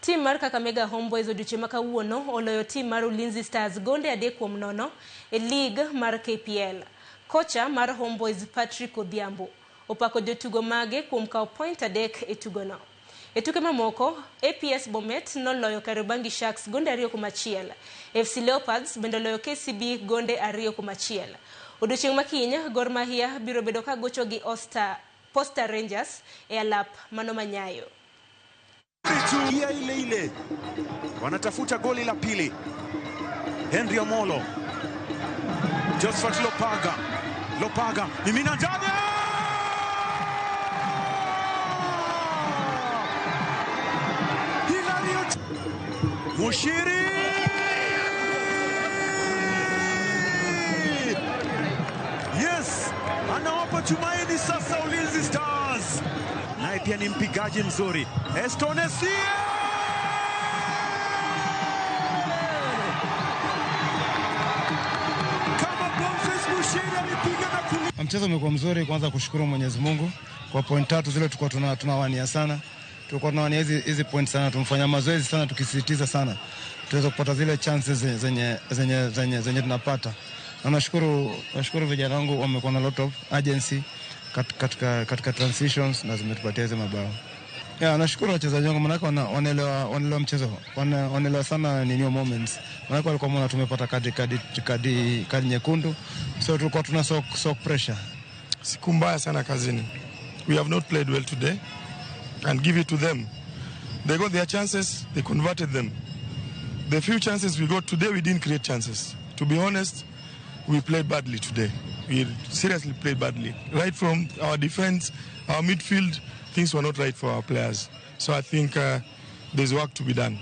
Tim mar Kakamega Homeboys odiochieng' ma kawuono oloyo tim mar Ulinzi Stars gonde 3-0 e lig mar KPL. Kocha mar Homeboys Patrick Odhiambo opako jotugo mage kuom kawo point 3 e tugono. E tuke mamoko, APS Bomet noloyo Kariobangi Sharks gonde 2-1. FC Leopards bende oloyo KCB gonde 2-1. Odiochieng' ma kiny, Gor Mahia biro bedo ka gocho gi Posta Rangers e alap mano manyayo. Ile ile wanatafuta goli la pili. Henry Omolo, Josephat Lopaga, Lopaga mimina ndani, Hilario Mushiri yes, anawapa tumaini sasa Ulinzi Stars. Naye pia ni mpigaji mzuri Estonesia kama Boniface Mushiri alipiga na kulia. Mchezo umekuwa mzuri, kwanza kushukuru Mwenyezi Mungu kwa point 3 zile tulikuwa tunawania sana. Tulikuwa tunawania hizi point sana, tumfanya mazoezi sana, tukisisitiza sana tuweze kupata zile chances zenye tunapata. Na nashukuru vijana wangu wamekuwa na lot of urgency katika transitions na zimetupatia hizo mabao. Yeah, nashukuru wachezaji wangu maana wanaelewa mchezo. Wanaelewa sana ni new moments. Maana walikuwa wameona tumepata kadi nyekundu. So tulikuwa tuna soak pressure. Siku mbaya sana kazini. We have not played well today and give it to them. They got their chances, they converted them. The few chances we got today, we didn't create chances. To be honest, we played badly today. We seriously played badly. Right from our defense, our midfield, things were not right for our players. So I think there's work to be done.